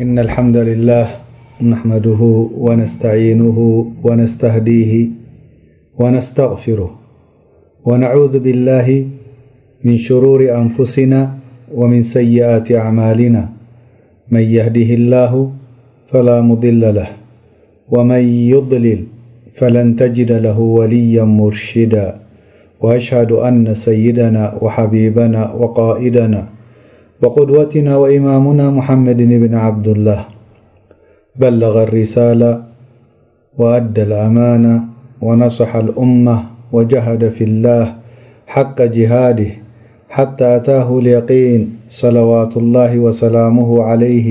إن الحمد لله نحمده ونستعينه ونستهديه ونستغفره، ونعوذ بالله من شرور أنفسنا ومن سيئات أعمالنا. من يهده الله فلا مضل له، ومن يضلل فلن تجد له وليا مرشدا. وأشهد أن سيدنا وحبيبنا وقائدنا وقدوتنا وإمامنا محمد بن عبد الله بلغ الرسالة وأدى الأمانة ونصح الأمة وجاهد في الله حق جهاده حتى أتاه اليقين، صلوات الله وسلامه عليه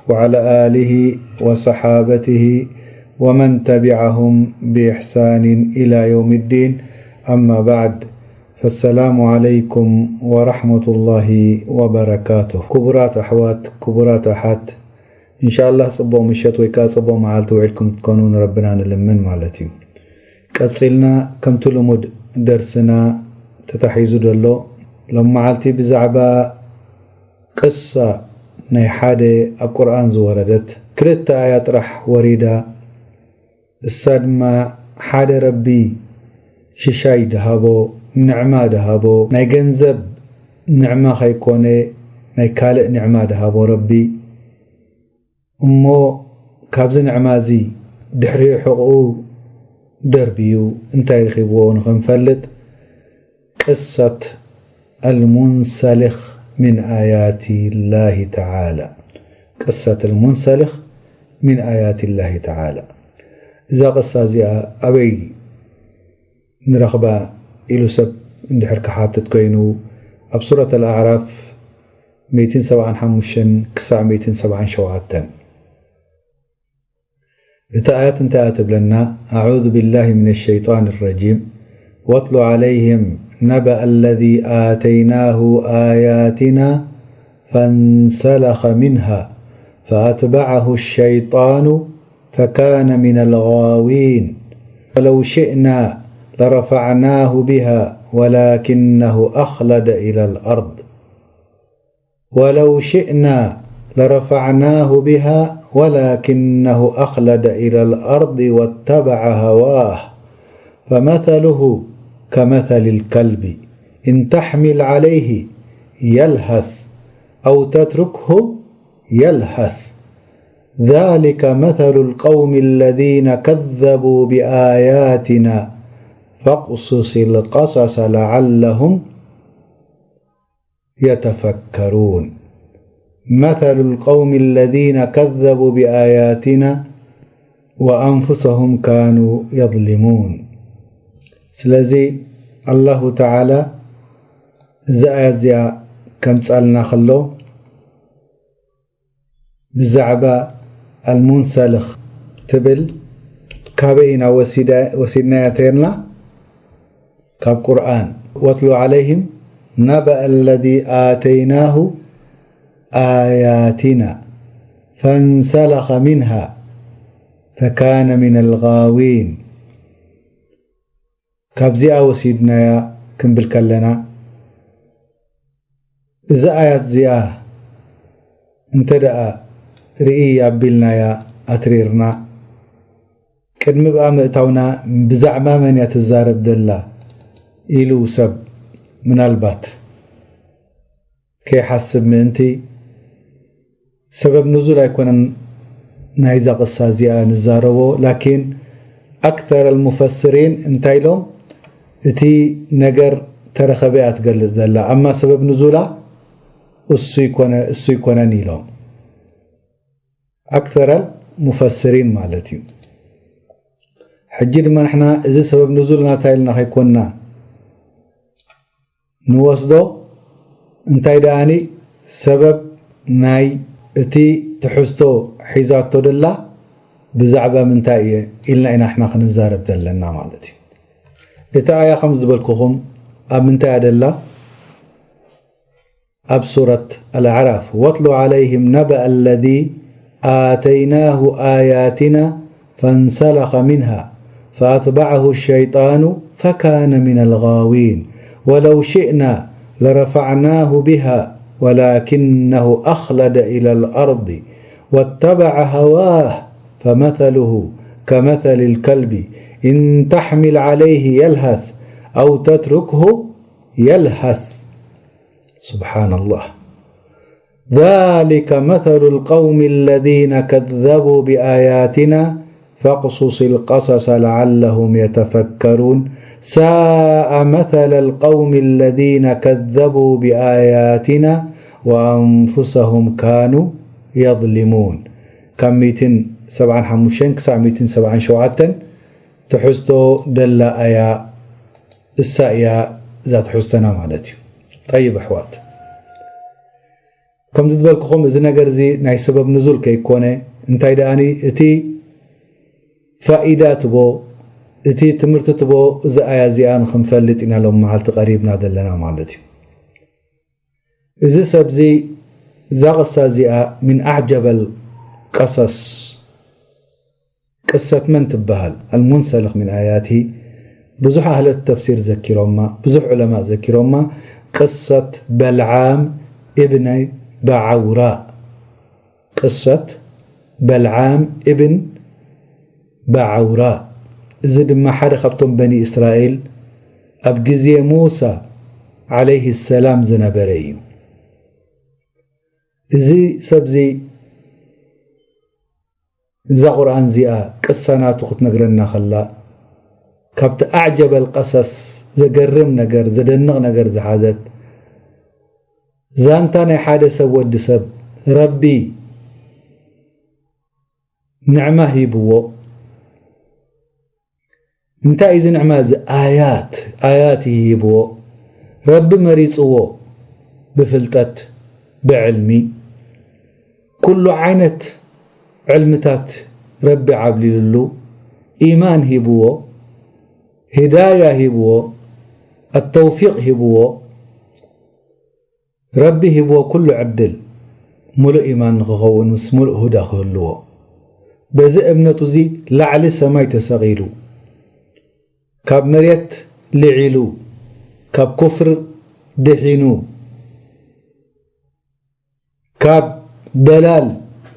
وعلى آله وصحابته ومن تبعهم بإحسان إلى يوم الدين. أما بعد، فالسلام عليكم ورحمة الله وبركاته. ክቡራት ኣሕዋት፣ ክቡራት ኣሓት፣ እንሻላህ ጽቡቕ ምሸት ወይ ከኣ ጽቡቕ መዓልቲ ውዒልኩም ክትኮኑ ንረብና ንልምን ማለት እዩ። ቀጺልና ከምቲ ልሙድ ደርስና ተታሒዙ ዘሎ፣ ሎም መዓልቲ ብዛዕባ ቅሳ ናይ ሓደ ኣብ ቁርኣን ዝወረደት ክልተ ኣያ ጥራሕ ወሪዳ፣ እሳ ድማ ሓደ ረቢ ሽሻይ ድሃቦ፣ ንዕማ ድሃቦ፣ ናይ ገንዘብ ንዕማ ከይኮነ ናይ ካልእ ንዕማ ድሃቦ ረቢ፣ እሞ ካብዚ ንዕማ እዚ ድሕሪ ሕቕኡ ደርብዩ እንታይ ረኺብዎ ንኽንፈልጥ ቅሰት ኣልሙንሰልኽ ምን ኣያት ላሂ ተዓላ። ቅሰት ኣልሙንሰልኽ ምን ኣያት ላሂ ተዓላ። እዛ ቅሳ እዚኣ ኣበይ ንረኽባ ኢሉ ሰብ እንድሕር ክሓትት ኮይኑ፣ ኣብ ሱረት ኣልኣዕራፍ ሚእትን ሰብዓን ሓሙሽተን ክሳዕ ሚእትን ሰብዓን ሸውዓተን። እታ ኣያት እንታይ እያ ትብለና? ኣዑዙ ቢላሂ ሚነ ሸይጣን ረጂም። ወትሉ ዓለይሂም ነበአ ለዚ ኣተይናሁ ኣያቲና ፈንሰለኸ ሚንሃ ፈኣትበዐሁ ሸይጣኑ ፈካነ ሚነል ጋዊን። ወለው ሽእና ለረፈዕናሁ ቢሃ ወላኪነሁ ኣኽለደ ኢለል ኣርድ። ولو شئنا لرفعناه بها ولكنه أخلد إلى الأرض واتبع هواه فمثله كمثل الكلب إن تحمل عليه يلهث أو تتركه يلهث ذلك مثل القوم الذين كذبوا بآياتنا فاقصص القصص لعلهم يتفكرون. مثل القوم الذين كذبوا بآياتنا وأنفسهم كانوا يظلمون. ስለዚ ኣላሁ ተዓላ እዚ ኣያት እዚኣ ከምጻልና ከሎ ብዛዕባ ኣልሙንሰልኽ ትብል ካበይ ኢና ወሲዳ-፣ ወሲድናያ ተይርና? ካብ ቁርኣን። واتل عليهم نبأ الذي آتيناه آياتنا فانسلخ منها فكان من الغاوين. ካብዚኣ ወሲድናያ ክንብል ከለና፣ እዛ ኣያት እዚኣ እንተ ደኣ ርኢ ኣቢልናያ ኣትሪርና፣ ቅድሚ ብኣ ምእታውና ብዛዕባ መን እያ ትዛረብ ዘላ ኢሉ ሰብ ምናልባት ከይሓስብ ምእንቲ፣ ሰበብ ንዙል ኣይኮነን ናይዛ ቅሳ እዚኣ ንዛረቦ። ላኪን ኣክተር ኣልሙፈስሪን እንታይ ኢሎም? እቲ ነገር ተረኸበ እያ ትገልጽ ዘላ፣ ኣማ ሰበብ ንዙላ እሱ ይኮነ-፣ እሱ ይኮነን ኢሎም። ኣክተር ኣልሙፈስሪን ማለት እዩ። ሕጂ ድማ ንሕና እዚ ሰበብ ንዙል ናታ ኢልና ከይኮንና ንወስዶ፣ እንታይ ደኣኒ ሰበብ ናይ እቲ ትሕዝቶ ሒዛቶ ደላ ብዛዕባ ምንታይ እየ ኢልና ኢና ንሕና ክንዛረብ ዘለና ማለት እዩ። እታ ኣያ ከም ዝበልኩኹም ኣብ ምንታይ እያ ደላ? ኣብ ሱረት ኣልኣዕራፍ፣ واتل عليهم نبأ الذي آتيناه آياتنا فانسلخ منها فأتبعه الشيطان فكان من الغاوين ولو شئنا لرفعناه بها ولكنه أخلد إلى الأرض واتبع هواه فمثله كمثل الكلب إن تحمل عليه يلهث أو تتركه يلهث. سبحان الله. ذلك مثل القوم الذين كذبوا بآياتنا فاقصص القصص لعلهم يتفكرون. ساء مثل القوم الذين كذبوا بآياتنا وأنفسهم كانوا يظلمون. ካብ ሚእትን ሰብዓን ሓሙሽተን ክሳብ ሚእትን ሰብዓን ሸውዓተን ትሕዝቶ ደላ ኣያ እሳ እያ እዛ ትሕዝቶና ማለት እዩ። ጠይብ ኣሕዋት፣ ከምዚ ዝበልኩኹም እዚ ነገር እዚ ናይ ሰበብ ንዙል ከይኮነ፣ እንታይ ደኣኒ እቲ ፋኢዳ ትቦ፣ እቲ ትምህርቲ ትቦ እዚ ኣያ እዚኣ ንክንፈልጥ ኢና ሎም መዓልቲ ቀሪብና ዘለና ማለት እዩ። እዚ ሰብዚ እዛ ቅሳ እዚኣ ምን ኣዕጀበል ቀሰስ ቅሰት መን ትበሃል? ኣልሙንሰልኽ ምን ኣያትሂ ብዙሕ ኣህለት ተፍሲር ዘኪሮማ፣ ብዙሕ ዑለማእ ዘኪሮማ፣ ቅሰት በልዓም እብነ ባዓውራ። ቅሰት በልዓም እብን ባዓውራ። እዚ ድማ ሓደ ካብቶም በኒ እስራኤል ኣብ ግዜ ሙሳ ዓለይሂ ሰላም ዝነበረ እዩ። እዚ ሰብዚ እዛ ቁርኣን እዚኣ ቅሳ ናቱ ክትነግረና ከላ፣ ካብቲ ኣዕጀበል ቀሰስ ዘገርም ነገር፣ ዘደንቕ ነገር ዝሓዘት ዛንታ ናይ ሓደ ሰብ፣ ወዲ ሰብ፣ ረቢ ንዕማ ሂብዎ። እንታይ እዚ ንዕማ እዚ? ኣያት፣ ኣያት ሂብዎ። ረቢ መሪጽዎ ብፍልጠት፣ ብዕልሚ። ኩሉ ዓይነት ዕልምታት ረቢ ዓብሊሉሉ። ኢማን ሂብዎ፣ ሂዳያ ሂብዎ፣ ኣተውፊቕ ሂብዎ። ረቢ ሂብዎ ኩሉ ዕድል፣ ሙሉእ ኢማን ንኽኸውን ምስ ሙሉእ ሁዳ ክህልዎ። በዚ እምነቱ እዚ ላዕሊ ሰማይ ተሰቒሉ፣ ካብ መሬት ልዒሉ፣ ካብ ኩፍር ድሒኑ፣ ካብ ደላል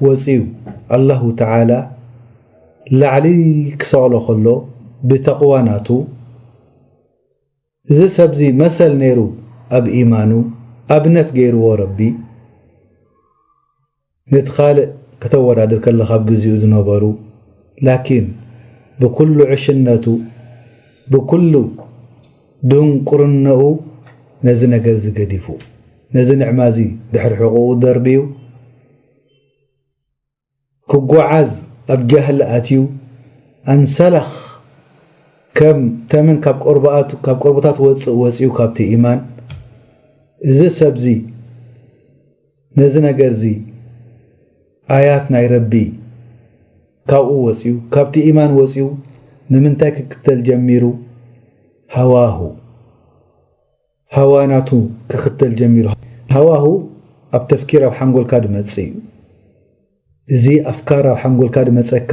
ወጺኡ፣ ኣላሁ ተዓላ ላዕሊ ክሰቕሎ ከሎ ብተቕዋ ናቱ፣ እዚ ሰብዚ መሰል ነይሩ ኣብ ኢማኑ፣ ኣብነት ገይርዎ ረቢ። ነቲ ካልእ ከተወዳድር ከለኻ ኣብ ግዜኡ ዝነበሩ፣ ላኪን ብኩሉ ዕሽነቱ፣ ብኩሉ ድንቁርነኡ ነዚ ነገር እዚ ገዲፉ፣ ነዚ ንዕማ እዚ ድሕሪ ሕቑኡ ደርብዩ፣ ክጓዓዝ ኣብ ጃህል ኣትዩ፣ ኣንሰለኽ ከም ተመን ካብ ቆርባኣቱ፣ ካብ ቆርበታት ወጽእ ወጽዩ ካብቲ ኢማን። እዚ ሰብዚ ነዚ ነገርዚ ኣያት ናይ ረቢ ካብኡ ወጽዩ፣ ካብቲ ኢማን ወጽዩ ንምንታይ ክክተል ጀሚሩ? ሃዋሁ፣ ሃዋ ናቱ ክክተል ጀሚሩ። ሃዋሁ ኣብ ተፍኪር ኣብ ሓንጎልካ ድመጽእ እዩ። እዚ ኣፍካር ኣብ ሓንጎልካ ድመጸካ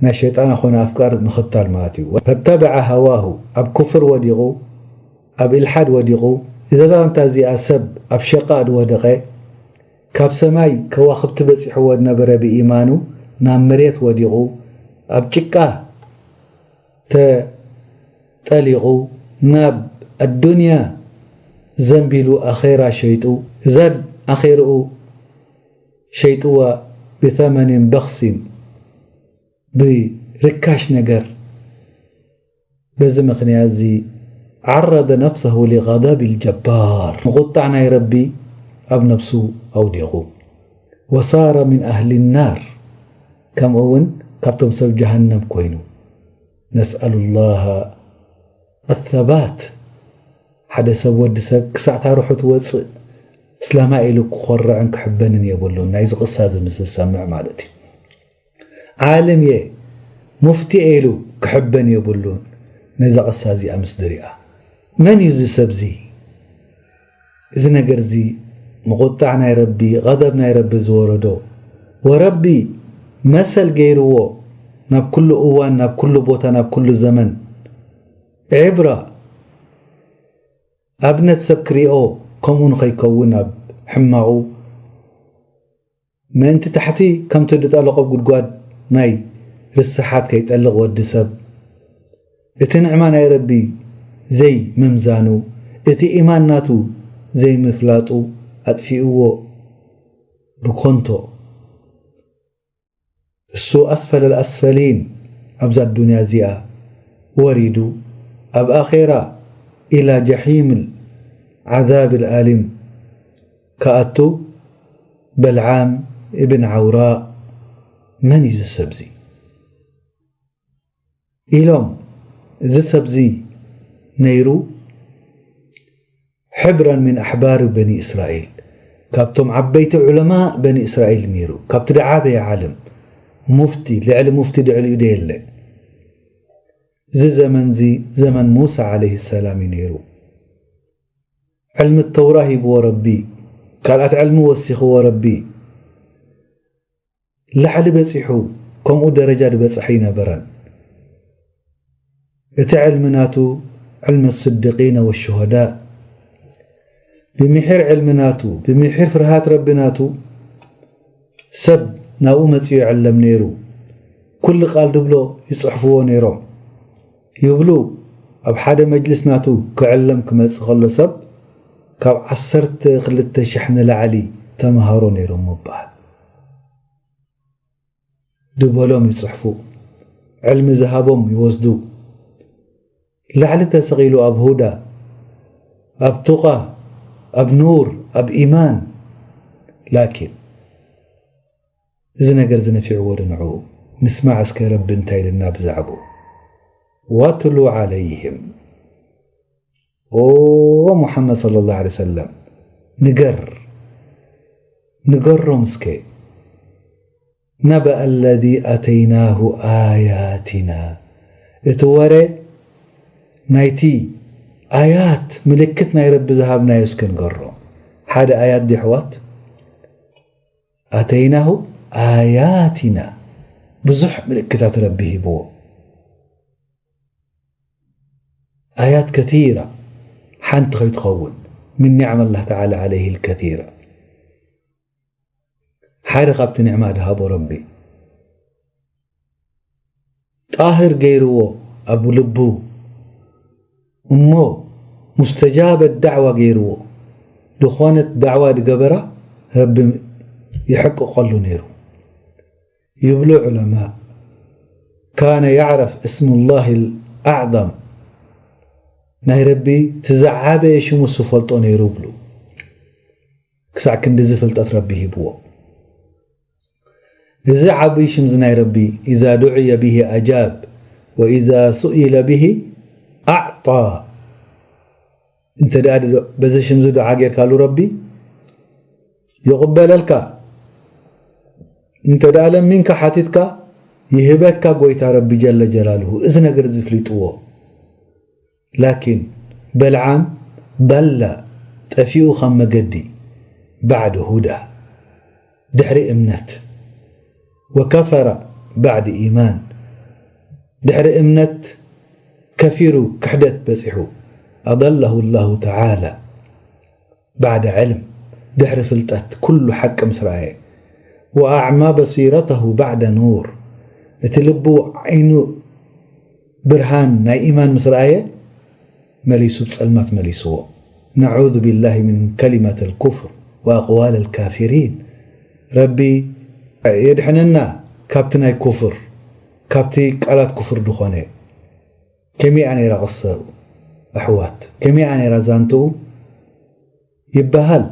ናይ ሸይጣን ኣኾነ ኣፍካር ምኽታል ማለት እዩ። ፈተበዐ ሃዋሁ፣ ኣብ ኩፍር ወዲቑ፣ ኣብ ኢልሓድ ወዲቑ። እዛ ዛንታ እዚኣ ሰብ ኣብ ሸቃእ ድወደቐ፣ ካብ ሰማይ ከዋኽብቲ በጺሕዎ ድነበረ ብኢማኑ ናብ መሬት ወዲቑ፣ ኣብ ጭቃ ተጠሊቑ፣ ናብ ኣዱንያ ዘንቢሉ ኣኼራ ሸይጡ፣ እዛ ኣኼርኡ ሸይጥዋ ብተመንን በኽሲን፣ ብርካሽ ነገር። በዚ ምኽንያት እዚ ዓረደ ነፍሰሁ ሊገደብ ልጀባር፣ ንቁጣዕ ናይ ረቢ ኣብ ነፍሱ ኣውዲቑ። ወሳረ ምን ኣህሊ ናር፣ ከምኡ እውን ካብቶም ሰብ ጀሃነም ኮይኑ። ነስኣሉ ላሃ ኣሰባት። ሓደ ሰብ፣ ወዲ ሰብ ክሳዕ ታርሑ ትወፅእ እስላማ ኢሉ ክኾርዕን ክሕበንን የብሉን። ናይዚ ቅሳ እዚ ምስ ዝሰምዕ ማለት እዩ። ዓልም እየ፣ ሙፍቲ እየ ኢሉ ክሕበን የብሉን። ነዛ ቅሳ እዚኣ ምስ ዝሪኣ፣ መን እዩ እዚ ሰብ እዚ? እዚ ነገር እዚ ምቁጣዕ ናይ ረቢ፣ ገደብ ናይ ረቢ ዝወረዶ፣ ወረቢ መሰል ገይርዎ ናብ ኩሉ እዋን፣ ናብ ኩሉ ቦታ፣ ናብ ኩሉ ዘመን ዕብራ፣ ኣብነት ሰብ ክሪኦ፣ ከምኡ ንኸይከውን ኣብ ሕማቑ ምእንቲ ታሕቲ ከምቲ ዝጠለቖ ጉድጓድ ናይ ርስሓት ከይጠልቕ ወዲ ሰብ፣ እቲ ንዕማ ናይ ረቢ ዘይምምዛኑ፣ እቲ ኢማን ናቱ ዘይምፍላጡ ኣጥፊእዎ ብኮንቶ። እሱ ኣስፈለል ኣስፈሊን ኣብዛ ዱንያ እዚኣ ወሪዱ፣ ኣብ ኣኼራ ኢላ ጀሒም ዓዛብ ኣሊም ክኣቱ በልዓም እብን ዓውራእ መን እዩ እዚ ሰብዚ? ኢሎም፣ እዚ ሰብዚ ነይሩ ሕብራን ምን ኣሕባር በኒ እስራኤል፣ ካብቶም ዓበይቲ ዑለማ በኒ እስራኤል ነይሩ፣ ካብቲ ደዓበየ ዓለም ሙፍቲ፣ ልዕሊ ሙፍቲ ድዕሊኡ ደየለ። እዚ ዘመንዚ ዘመን ሙሳ ዓለይሂ ሰላም እዩ ነይሩ። ዕልሚ ተውራ ሂብዎ ረቢ፣ ካልኣት ዕልሚ ወሲኽዎ ረቢ። ላዕሊ በጺሑ፣ ከምኡ ደረጃ ዝበጽሐ ኣይነበረን። እቲ ዕልሚ ናቱ ዕልሚ ስድቂነ ወሽሆዳእ፣ ብምሒር ዕልሚ ናቱ፣ ብምሒር ፍርሃት ረቢ ናቱ ሰብ ናብኡ መጺኡ ይዕለም ነይሩ። ኩሉ ቃል ድብሎ ይጽሕፍዎ ነይሮም። ይብሉ ኣብ ሓደ መጅልስ ናቱ ክዕለም ክመጽእ ከሎ ሰብ ካብ ዓሰርተ ክልተ ሽሕ ንላዕሊ ተምሃሮ ነይሮም ምባል። ድበሎም ይጽሕፉ፣ ዕልሚ ዝሃቦም ይወስዱ። ላዕሊ ተሰቒሉ ኣብ ሁዳ፣ ኣብ ቱቓ፣ ኣብ ኑር፣ ኣብ ኢማን። ላኪን እዚ ነገር እዚ ነፊዕዎ ዶ ንዕኡ? ንስማዕ እስከ ረቢ እንታይ ኢልና ብዛዕባኡ። ወትሉ ዓለይህም። ኦ ሙሓመድ ሰለላሁ ዐለይሂ ወሰለም፣ ንገር፣ ንገሮም እስከ። ነበአ ለዚ ኣተይናሁ ኣያቲና። እቲ ወረ ናይቲ ኣያት ምልክት ናይ ረቢ ዝሃብናዮ እስከ ንገሮም። ሓደ ኣያት ዲ ኣሕዋት? ኣተይናሁ ኣያቲና። ብዙሕ ምልክታት ረቢ ሂብዎ። ኣያት ከቲራ፣ ሓንቲ ከይትኸውን፣ ምን ኒዕመ ላህ ተዓላ ዓለይሂ ልከቲራ። ሓደ ካብቲ ኒዕማ ድሃቦ ረቢ። ጣህር ገይርዎ ኣብ ልቡ፣ እሞ ሙስተጃበት ዳዕዋ ገይርዎ። ዝኾነት ዳዕዋ ድገበራ ረቢ ይሕቅቐሉ ነይሩ። ይብሉ ዑለማ፣ ካነ ያዕረፍ እስሙላሂ ልኣዕዘም፣ ናይ ረቢ እቲ ዝዓበየ ሽሙ እሱ ፈልጦ ነይሩ ይብሉ። ክሳዕ ክንድዚ ፍልጠት ረቢ ሂብዎ። እዚ ዓብይ ሽምዚ ናይ ረቢ፣ ኢዛ ዱዕየ ብሂ ኣጃብ፣ ወኢዛ ሱኢለ ብሂ ኣዕጣ። እንተ ደኣ ዶ-፣ በዚ ሽምዚ ዱዓ ጌርካሉ ረቢ ይቕበለልካ። እንተ ደኣ ለሚንካ ሓቲትካ ይህበካ ጎይታ ረቢ ጀለ ጀላልሁ። እዚ ነገር እዚ ፍሊጥዎ። ላኪን በልዓም በላ፣ ጠፊኡ ካብ መገዲ፣ ባዕድ ሁዳ፣ ድሕሪ እምነት፣ ወከፈረ ባዕድ ኢማን፣ ድሕሪ እምነት ከፊሩ ክሕደት በጺሑ፣ ኣضله الله تعالى بعد علم፣ ድሕሪ ፍልጠት ኩሉ ሓቂ ምስ ረኣየ፣ وأعمى بصيرته بعد نور፣ እቲ ልቡ ዓይኑ ብርሃን ናይ ኢማን ምስ ረኣየ፣ መሊሱ ብጸልማት መሊስዎ። نعوذ بالله من كلمة الكفر وأقوال الكافرين። ረቢ የድሕነና ካብቲ ናይ ኩፍር፣ ካብቲ ቃላት ኩፍር ዝኾነ። ከመይኣ ነይራ ቅሰኡ ኣሕዋት? ከመይኣ ነይራ ዛንትኡ? ይበሃል፣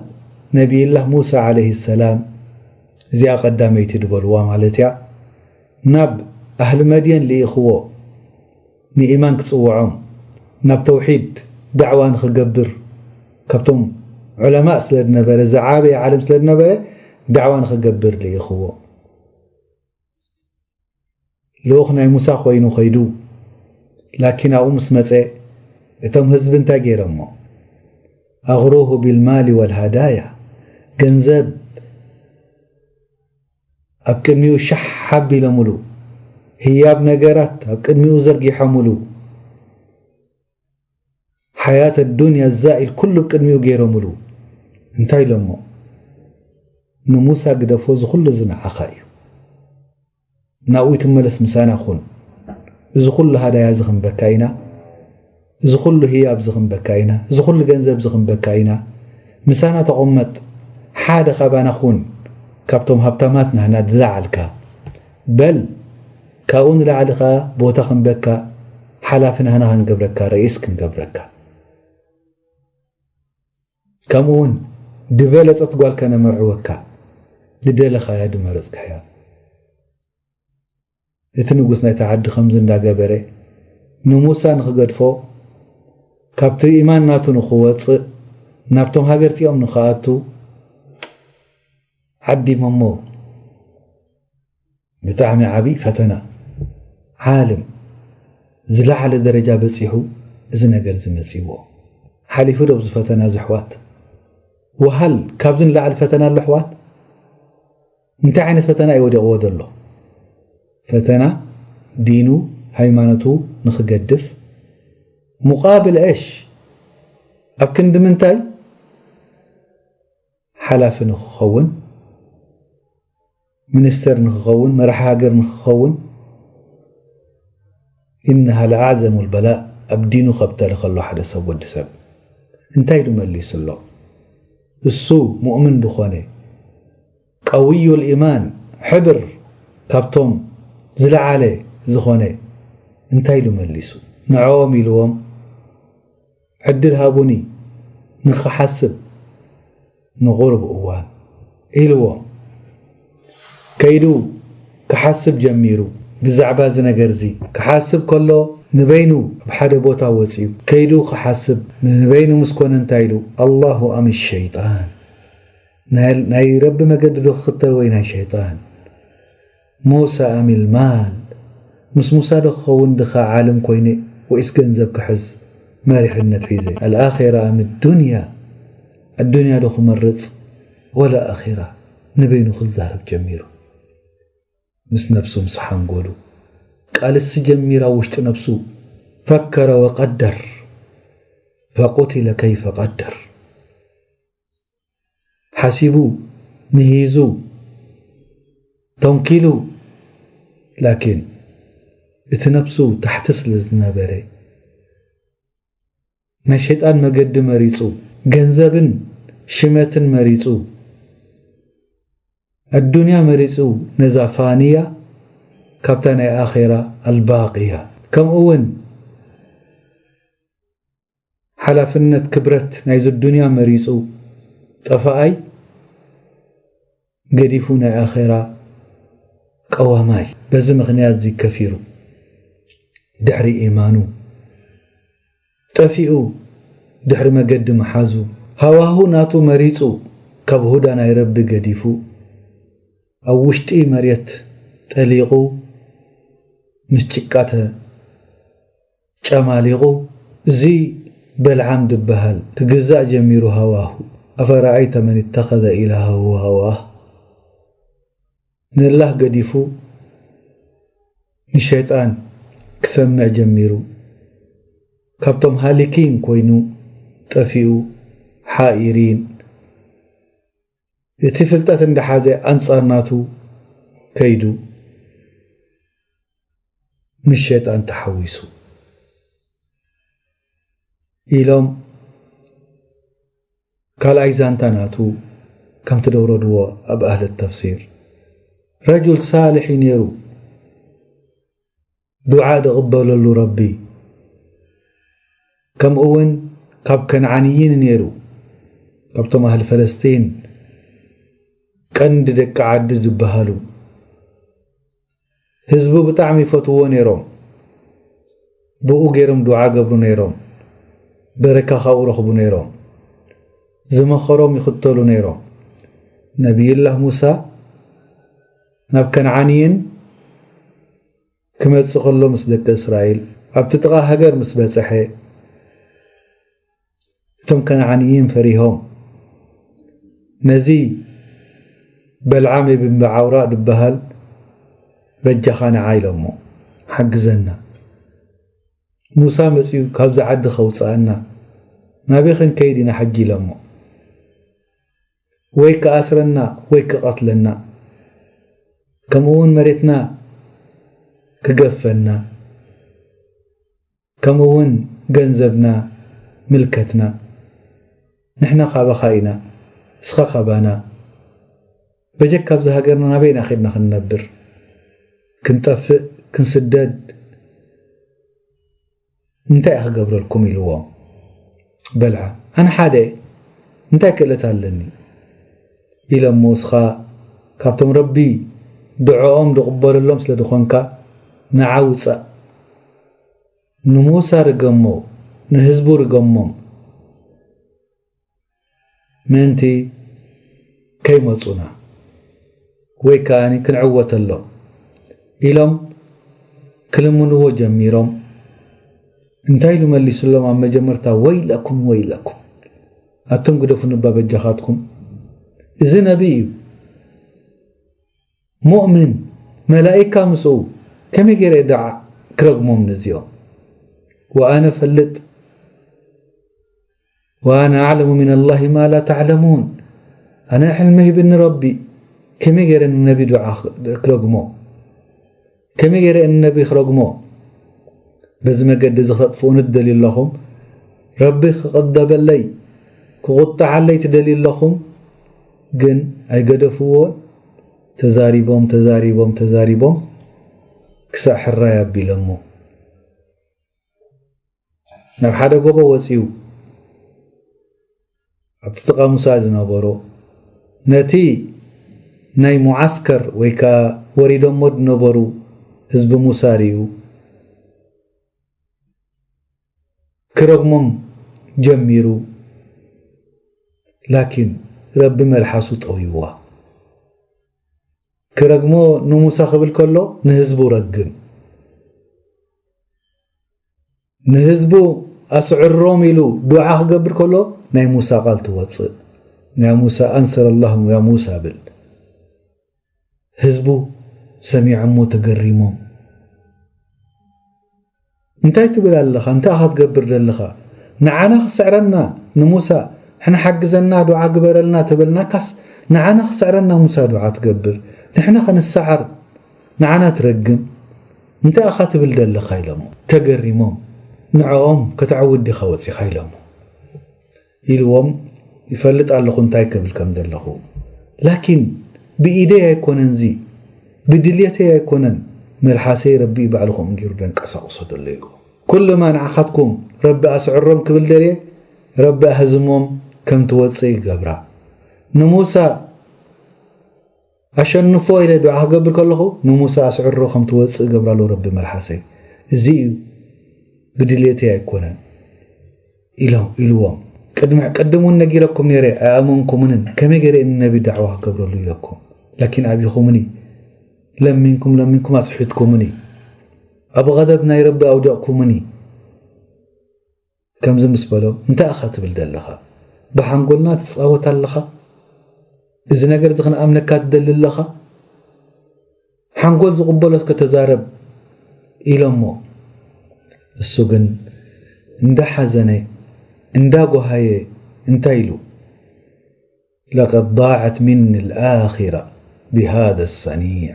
ነቢይላህ ሙሳ ዓለይሂ ሰላም፣ እዚኣ ቀዳመይቲ ድበልዋ ማለት እያ፣ ናብ ኣህሊ መድየን ልኢኽዎ፣ ንኢማን ክጽውዖም፣ ናብ ተውሒድ ዳዕዋ ንኽገብር፣ ካብቶም ዑለማእ ስለ ዝነበረ፣ ዝዓበየ ዓለም ስለ ዝነበረ፣ ዳዕዋ ንኽገብር ልኢኽዎ። ልኡኽ ናይ ሙሳ ኮይኑ ኸይዱ። ላኪን ኣብኡ ምስ መጸ፣ እቶም ህዝቢ እንታይ ገይሮሞ? ኣግሩሁ ቢልማሊ ወልሃዳያ። ገንዘብ ኣብ ቅድሚኡ ሻሕ ሓብ ኢሎምሉ። ህያብ ነገራት ኣብ ቅድሚኡ ዘርጊሖምሉ። ሓያት ኣዱንያ ዛኢል ኩሉ ኣብ ቅድሚኡ ገይሮምሉ። እንታይ ኢሎሞ? ንሙሳ ግደፎ፣ እዚ ኩሉ እዚ ንዓኻ እዩ። ናብኡ ትመለስ፣ ምሳና ኩን። እዚ ኩሉ ሃዳያ እዚ ክንበካ ኢና፣ እዚ ኩሉ ህያብ እዚ ክንበካ ኢና፣ እዚ ኩሉ ገንዘብ እዚ ክንበካ ኢና። ምሳና ተቐመጥ፣ ሓደ ካባና ኩን፣ ካብቶም ሃብታማት ናህና ዝለዓልካ። በል፣ ካብኡ ንላዕሊ ከኣ ቦታ ክንበካ፣ ሓላፊ ናህና ክንገብረካ፣ ርኢስ ክንገብረካ። ከምኡ እውን ዝበለጸት ጓል ከነመርዕወካ፣ ዝደለኻያ ዝመረጽካያ። እቲ ንጉስ ናይቲ ዓዲ ከምዚ እንዳገበረ ንሙሳ ንኽገድፎ፣ ካብቲ ኢማን ናቱ ንኽወጽእ፣ ናብቶም ሃገርቲኦም ንኽኣቱ ዓዲሞሞ። ብጣዕሚ ዓቢ ፈተና። ዓለም ዝለዓለ ደረጃ በጺሑ፣ እዚ ነገር እዚ መጺዎ። ሓሊፉ ዶ ኣብዚ ፈተና እዚ ኣሕዋት? ወሃል ካብዚ ንላዕሊ ፈተና ኣሎ ኣሕዋት? እንታይ ዓይነት ፈተና እዩ ወዲቕዎ ዘሎ? ፈተና ዲኑ፣ ሃይማኖቱ ንኽገድፍ፣ ሙቓብል እሽ፣ ኣብ ክንዲ ምንታይ? ሓላፊ ንኽኸውን፣ ሚኒስተር ንኽኸውን፣ መራሒ ሃገር ንኽኸውን። ኢነሃ ለኣዕዘሙ ልበላእ። ኣብ ዲኑ ከብተለ ከሎ ሓደ ሰብ፣ ወዲ ሰብ እንታይ ኢሉ መሊሱ ኣሎ? እሱ ሙእምን ዝኾነ፣ ቀውዩ ልኢማን፣ ሕብር ካብቶም ዝለዓለ ዝኾነ እንታይ ኢሉ መሊሱ? ንዕኦም ኢልዎም ዕድል ሃቡኒ ንኽሓስብ ንቑሩብ እዋን ኢልዎም። ከይዱ ክሓስብ ጀሚሩ። ብዛዕባ እዚ ነገር እዚ ክሓስብ ከሎ ንበይኑ ኣብ ሓደ ቦታ ወጺኡ ከይዱ ክሓስብ ንበይኑ ምስ ኮነ እንታይ ኢሉ? ኣላሁ ኣም ሸይጣን፣ ናይ፣ ናይ ረቢ መገዲ ዶ ክኽተል ወይ ናይ ሸይጣን? ሙሳ ኣም ልማል፣ ምስ ሙሳ ዶ ክኸውን ድኻ ዓልም ኮይነ ወይስ ገንዘብ ክሕዝ መሪሕነት ሒዘ? ኣልኣኺራ ኣም ዱንያ፣ ኣዱንያ ዶ ክመርጽ ወላ ኣኺራ? ንበይኑ ክዛረብ ጀሚሩ። ምስ ነብሱ፣ ምስ ሓንጎሉ ቃልሲ ጀሚራ ውሽጢ ነብሱ። ፈከረ ወቀደር፣ ፈቁቲለ ከይፈ ቀደር። ሓሲቡ፣ ምሂዙ፣ ተንኪሉ፣ ላኪን እቲ ነብሱ ታሕቲ ስለ ዝነበረ፣ ናይ ሸይጣን መገዲ መሪጹ፣ ገንዘብን ሽመትን መሪጹ፣ ኣዱንያ መሪጹ፣ ነዛ ፋንያ ካብታ ናይ ኣኼራ ኣልባቅያ። ከምኡ እውን ሓላፍነት ክብረት ናይዚ ዱንያ መሪጹ፣ ጠፋኣይ ገዲፉ ናይ ኣኼራ ቀዋማይ። በዚ ምኽንያት እዚ ከፊሩ፣ ድሕሪ ኢማኑ ጠፊኡ፣ ድሕሪ መገዲ ምሓዙ፣ ሃዋሁ ናቱ መሪጹ፣ ካብ ሁዳ ናይ ረቢ ገዲፉ፣ ኣብ ውሽጢ መሬት ጠሊቑ፣ ምስ ጭቃ ተጨማሊቑ፣ እዚ በልዓም ድበሃል ክግዛእ ጀሚሩ ሃዋሁ። ኣፈረኣይተ መን ተኸዘ ኢላሃሁ ሃዋህ። ንላህ ገዲፉ ንሸይጣን ክሰምዕ ጀሚሩ። ካብቶም ሃሊኪን ኮይኑ ጠፊኡ፣ ሓኢሪን፣ እቲ ፍልጠት እንዳሓዘ ኣንጻር ናቱ ከይዱ፣ ምስ ሸይጣን ተሓዊሱ ኢሎም ካልኣይ ዛንታ ናቱ ከምቲ ደውረድዎ ኣብ ኣህለት ተፍሲር። ረጁል ሳልሕ እዩ ነይሩ፣ ዱዓ ድቕበለሉ ረቢ። ከምኡ እውን ካብ ከነዓንይን ነይሩ፣ ካብቶም ኣህሊ ፈለስጢን ቀንዲ ደቂ ዓዲ ዝበሃሉ። ህዝቡ ብጣዕሚ ይፈትውዎ ነይሮም። ብኡ ገይሮም ዱዓ ገብሩ ነይሮም። በረካ ካብኡ ረኽቡ ነይሮም። ዝመኸሮም ይኽተሉ ነይሮም። ነቢይላህ ሙሳ ናብ ከነዓንይን ክመጽእ ከሎ ምስ ደቂ እስራኤል ኣብቲ ጥቓ ሃገር ምስ በጽሐ፣ እቶም ከነዓንይን ፈሪሆም፣ ነዚ በልዓም ኢብን በዓውራ ድበሃል በጃኻ ንዓ ኢሎሞ፣ ሓግዘና። ሙሳ መጺኡ ካብዚ ዓዲ ከውጽኣና፣ ናበይ ክንከይድ ኢና ሕጂ ኢሎሞ። ወይ ክኣስረና ወይ ክቐትለና፣ ከምኡ እውን መሬትና ክገፈና፣ ከምኡ እውን ገንዘብና፣ ምልከትና። ንሕና ካባኻ ኢና፣ እስኻ ካባና። በጀካ ኣብዚ ሃገርና ናበይና ኸድና ክንነብር? ክንጠፍእ፣ ክንስደድ? እንታይ እየ ክገብረልኩም? ኢልዎም። በልዓ፣ ኣነ ሓደ እየ፣ እንታይ ክእለት ኣለኒ? ኢሎሞ፣ እስኻ ካብቶም ረቢ ድዖኦም ድቕበለሎም ስለ ዝኾንካ፣ ንዓ ውጻእ። ንሙሳ ርገሞ፣ ንህዝቡ ርገሞም፣ ምእንቲ ከይመጹና ወይ ከኣ ክንዕወተሎም ኢሎም ክልምንዎ ጀሚሮም። እንታይ ኢሉ መሊስሎም? ኣብ መጀመርታ፣ ወይለኩም፣ ወይለኩም፣ ኣቱም ግደፉኒ እባ በጃኻትኩም። እዚ ነቢ እዩ፣ ሙእምን፣ መላኢካ ምስኡ፣ ከመይ ገይረ ደዓ ክረግሞም ነዚኦም? ወኣነ ፈልጥ፣ ወኣነ ኣዕለሙ ሚን ኣላሂ ማ ላ ተዕለሙን። ኣነ ሕልሚ ሂብኒ ረቢ፣ ከመይ ገይረ ንነቢ ዱዓ ክረግሞ? ከመይ ገይረ ንነቢ ክረግሞ? በዚ መገዲ እዚ ክተጥፍኡኒ ትደልዩ ኣለኹም? ረቢ ክቕደበለይ፣ ክቑጣዓለይ ትደልዩ ኣለኹም? ግን ኣይገደፍዎን። ተዛሪቦም፣ ተዛሪቦም፣ ተዛሪቦም፣ ክሳዕ ሕራይ ኣቢሎሞ። ናብ ሓደ ጎቦ ወጺኡ፣ ኣብቲ ጥቓ ሙሳ ዝነበሩ፣ ነቲ ናይ ሙዓስከር ወይ ከኣ ወሪዶሞ ዝነበሩ ህዝቢ ሙሳ ርእዩ፣ ክረግሞም ጀሚሩ። ላኪን ረቢ መልሓሱ ጠውይዋ። ክረግሞ ንሙሳ ክብል ከሎ ንህዝቡ ረግም። ንህዝቡ ኣስዕሮም ኢሉ ዱዓ ክገብር ከሎ ናይ ሙሳ ቃል ትወጽእ። ናይ ሙሳ፣ ኣንሰረ ኣላህ ያ ሙሳ ብል። ህዝቡ ሰሚዖሞ ተገሪሞም። እንታይ ትብል ኣለኻ? እንታይ ኢኻ ትገብር ዘለኻ? ንዓና ክስዕረና ንሙሳ፣ ሕና ሓግዘና፣ ዱዓ ግበረልና ተበልናካስ፣ ንዓና ክስዕረና ሙሳ ዱዓ ትገብር፣ ንሕና ክንሰዓር ንዓና ትረግም፣ እንታይ ኢኻ ትብል ዘለኻ? ኢሎሞ ተገሪሞም። ንዕኦም ከተዕውድ ዲኻ ወጺኻ? ኢሎሞ ኢልዎም፣ ይፈልጥ ኣለኹ እንታይ ክብል ከም ዘለኹ። ላኪን ብኢደይ ኣይኮነን፣ እዚ ብድልየተይ ኣይኮነን፣ መልሓሰይ ረቢ ባዕሉ ከምኡ ገይሩ ደንቀሳቕሶ ዘሎ ኢልዎም። ኩሉማ ንዓኻትኩም ረቢ ኣስዕሮም ክብል ደልየ፣ ረቢ ኣህዝሞም ከም ትወጽእ ይገብራ። ንሙሳ ኣሸንፎ ኢለ ዱዓ ክገብር ከለኹ፣ ንሙሳ ኣስዕሮ ከም ትወጽእ ገብራሉ ረቢ መልሓሰይ። እዚ እዩ፣ ብድልየተይ ኣይኮነን ኢሎም፣ ኢልዎም። ቅድሚ፣ ቅድም እውን ነጊረኩም ነይረ፣ ኣይኣመንኩምንን። ከመይ ገይረ ንነቢ ዳዕዋ ክገብረሉ ኢለኩም? ላኪን ኣቢኹምኒ፣ ለሚንኩም፣ ለሚንኩም ኣስሒትኩምኒ። ኣብ ቐደብ ናይ ረቢ ኣውደቕኩምኒ። ከምዚ ምስ በሎም፣ እንታይ ኢኻ ትብል ዘለኻ? ብሓንጎልና ትጻወት ኣለኻ? እዚ ነገር እዚ ክንኣምነካ ትደሊ ኣለኻ? ሓንጎል ዝቕበሎ እስከ ተዛረብ፣ ኢሎሞ። እሱ ግን እንዳሓዘነ፣ እንዳጓሃየ እንታይ ኢሉ? لقد ضاعت مني الآخرة بهذا الصنيع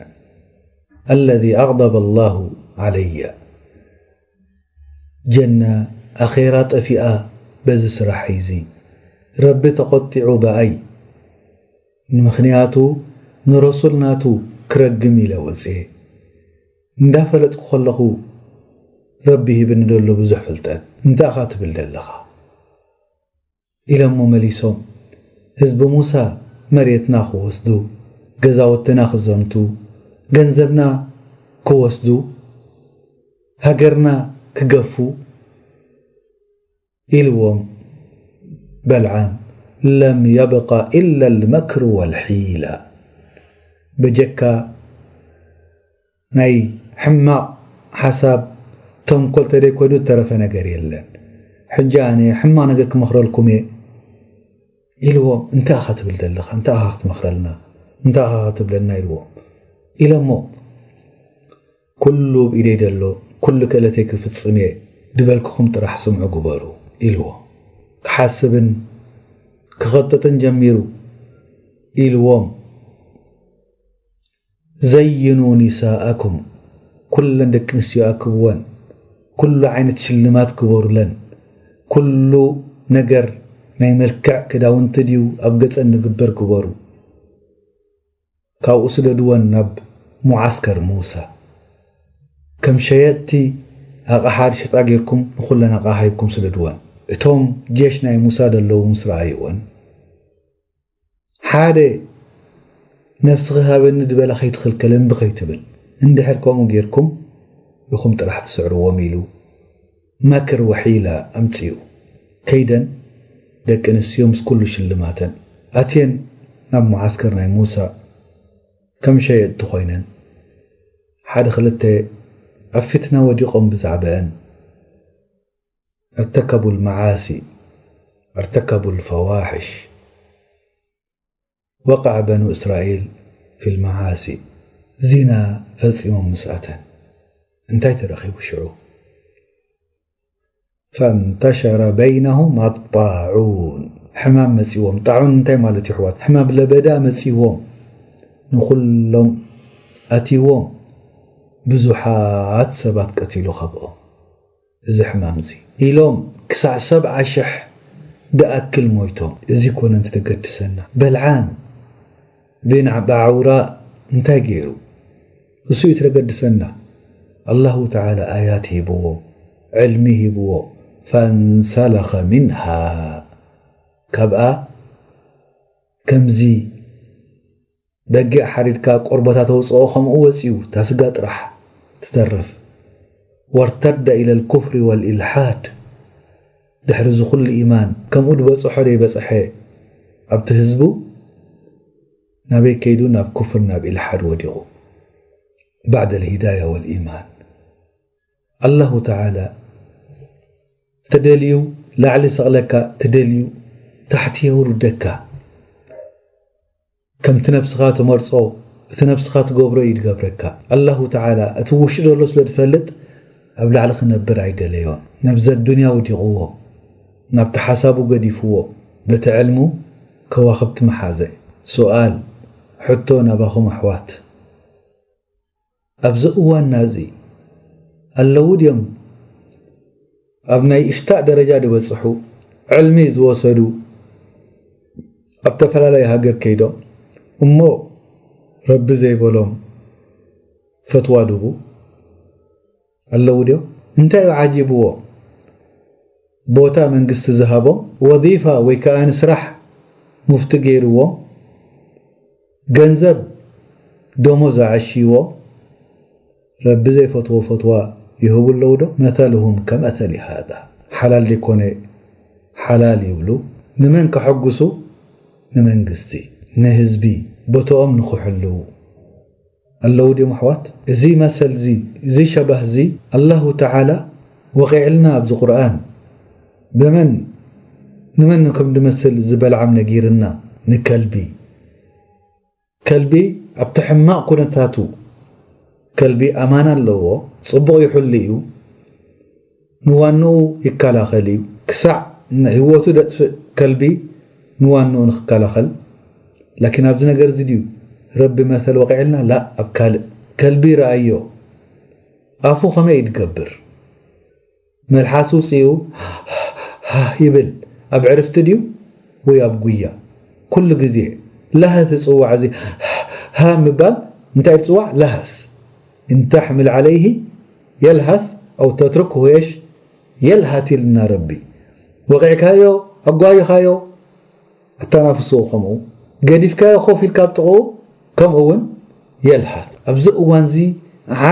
الذي أغضب الله علي. ጀና ኣኼራ ጠፊኣ በዚ ስራሐይ እዚ። ረቢ ተቖጢዑ ብኣይ። ንምኽንያቱ ንረሱል ናቱ ክረግም ኢለ ወጽየ። እንዳፈለጥኩ ከለኹ ረቢ ሂብኒ ደሎ ብዙሕ ፍልጠት። እንታይ ኢኻ ትብል ዘለኻ? ኢሎሞ መሊሶም። ህዝቢ ሙሳ መሬትና ክወስዱ፣ ገዛውትና ክዘምቱ፣ ገንዘብና ክወስዱ፣ ሃገርና ክገፉ ኢልዎም በልዓም። ለም የብቃ ኢላ ልመክር ወልሒላ። በጀካ ናይ ሕማቕ ሓሳብ ተንኮል ተደይ ኮይኑ ዝተረፈ ነገር የለን። ሕጂ ኣነ ሕማቕ ነገር ክመኽረልኩም እየ ኢልዎም። እንታይ ኢኻ ትብል ዘለኻ? እንታይ ኢኻ ክትመኽረልና? እንታይ ኢኻ ክትብለና? ኢልዎም ኢሎሞ። ኩሉ ብኢደይ ደሎ፣ ኩሉ ክእለተይ ክፍጽም እየ፣ ድበልኩኹም ጥራሕ ስምዑ ግበሩ ኢልዎ። ክሓስብን ክኸጥጥን ጀሚሩ። ኢልዎም። ዘይኑ ኒሳኣኩም፣ ኩለን ደቂ ኣንስትዮ ኣክብወን፣ ኩሉ ዓይነት ሽልማት ግበሩለን፣ ኩሉ ነገር ናይ መልክዕ ክዳውንቲ ድዩ ኣብ ገጸን ንግበር ግበሩ። ካብኡ ስደድወን ናብ ሙዓስከር ሙሳ። ከም ሸየጥቲ ኣቕሓ ድሸጣ ጌርኩም ንኹለን ኣቕሓ ሂብኩም ስደድወን። እቶም ጄሽ ናይ ሙሳ ደለዉ ምስ ረኣይወን፣ ሓደ ነብስኺ ሃበኒ ድበላ ከይትኽልከል እምቢ ከይትብል፣ እንድሕር ከምኡ ጌርኩም ኢኹም ጥራሕ ትስዕርዎም ኢሉ መክር ወሒላ ኣምጺኡ። ከይደን ደቂ ኣንስትዮ ምስ ኩሉ ሽልማተን ኣትየን ናብ መዓስከር ናይ ሙሳ ከም ሸየጥቲ ኮይነን ሓደ ክልተ ኣብ ፊትና ወዲቖም ብዛዕባአን ارتكبوا المعاصي ارتكبوا الفواحش وقع بنو إسرائيل في المعاصي ዚና ፈጺሞም ምስ ኣተን እንታይ ተረኺቡ ሽዑ فانتشر بينهم الطاعون ሕማም መጺዎም ጣዑን እንታይ ማለት እዩ ኣሕዋት ሕማም ለበዳ መጺዎም ንኹሎም ኣቲዎም ብዙሓት ሰባት ቀቲሉ ካብኦም እዚ ሕማም እዚ ኢሎም ክሳዕ ሰብዓ ሽሕ ድኣክል ሞይቶም እዚ ኮነ እንት ደገድሰና በልዓም ብን ባዓውራ እንታይ ገይሩ እሱ እዩ ትረገድሰና ኣላሁ ተዓላ ኣያት ሂብዎ ዕልሚ ሂብዎ ፈንሰለኸ ምንሃ ካብኣ ከምዚ በጊዕ ሓሪድካ ቆርበታ ተውፅኦ ከምኡ ወፂኡ ታስጋ ጥራሕ ትተርፍ ወርተደ ኢለ ልኩፍሪ ወልኢልሓድ ድሕሪ እዚ ኩሉ ኢማን ከምኡ ድበፅሖ ደይበፅሐ ኣብቲ ህዝቡ ናበይ ከይዱ ናብ ኩፍር ናብ ኢልሓድ ወዲቑ ባዕደ ልሂዳያ ወልኢማን ኣላሁ ተዓላ ተደልዩ ላዕሊ ሰቕለካ ተደልዩ ታሕቲ የውርደካ ከምቲ ነብስኻ ትመርጾ እቲ ነብስኻ ትገብሮ እዩ ድገብረካ ኣላሁ ተዓላ እቲ ውሽጢ ዘሎ ስለ ድፈልጥ ኣብ ላዕሊ ክነብር ኣይደለዮን ነብዘ ዱንያ ውዲቕዎ ናብቲ ሓሳቡ ገዲፍዎ በቲ ዕልሙ ከዋኽብቲ መሓዘ ሱኣል ሕቶ ናባኹም ኣሕዋት ኣብዚ እዋንና እዚ ኣለዉ ድዮም ኣብ ናይ እፍታእ ደረጃ ዝበፅሑ ዕልሚ ዝወሰዱ ኣብ ተፈላለየ ሃገር ከይዶም እሞ ረቢ ዘይበሎም ፈትዋ ድቡ ኣለዉ ድዮም እንታይ እዩ ዓጂብዎ ቦታ መንግስቲ ዝሃቦም ወዚፋ ወይ ከዓ ንስራሕ ሙፍቲ ገይርዎም ገንዘብ ደሞዝ ኣዐሽይዎ ረቢ ዘይፈትዎ ፈትዋ ይህቡ ኣለዉ ዶ መተልሁም ከመተሊ ሃዛ ሓላል ዘይኮነ ሓላል ይብሉ ንመን ከሐጉሱ ንመንግስቲ ንህዝቢ ቦትኦም ንክሕልዉ ኣለዉ ድዮም ኣሕዋት እዚ መሰል እዚ እዚ ሸባህ እዚ ኣላሁ ተዓላ ወቂዕልና ኣብዚ ቁርኣን ብመን ንመን ከም ድመስል ዝበልዓም ነጊርና ንከልቢ ከልቢ ኣብቲ ሕማቕ ኩነታቱ ከልቢ ኣማና ኣለዎ ጽቡቕ ይሕሉ እዩ ንዋንኡ ይከላኸል እዩ ክሳዕ ህይወቱ ደጥፍእ ከልቢ ንዋንኡ ንክከላኸል ላኪን ኣብዚ ነገር እዚ ድዩ ረቢ መሰል ወቂዕልና ላእ ኣብ ካልእ ከልቢ ረኣዮ ኣፉ ከመይ እዩ ድገብር መልሓስ ውፅኡ ይብል ኣብ ዕርፍቲ ድዩ ወይ ኣብ ጉያ ኩሉ ግዜ ለሀት ይፅዋዕ እዚ ሃ ምባል እንታይ ይፅዋዕ ለሀት እንተሕምል ዓለይህ የልሀት ኣው ተትርክሁ የሽ የልሀት ኢልና ረቢ ወቂዕካዮ ኣጓይኻዮ ኣተናፍስኡ ከምኡ ገዲፍካዮ ኮፍ ኢልካ ኣብ ጥቕኡ ከምኡ እውን የልሃት ኣብዚ እዋንዚ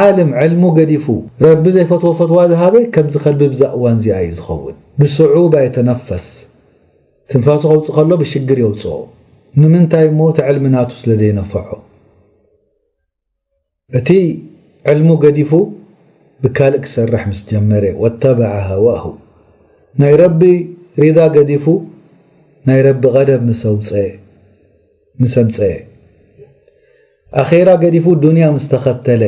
ዓለም ዕልሙ ገዲፉ ረቢ ዘይፈትዎ ፈትዋ ዝሃበ ከምዚ ከልቢ ብዛ እዋንዚኣ እዩ ዝኸውን ብስዑባ የተነፈስ ትንፋሱ ከውፅእ ከሎ ብሽግር የውፅኦ ንምንታይ እሞ እቲ ዕልሚ ናቱ ስለ ዘይነፈዖ እቲ ዕልሙ ገዲፉ ብካልእ ክሰርሕ ምስ ጀመረ ወተበዐ ሃዋሁ ናይ ረቢ ሪዳ ገዲፉ ናይ ረቢ ቀደብ ምስ ኣውፀ ምስ ኣምፀ ኣኼራ ገዲፉ ዱንያ ምስ ተኸተለ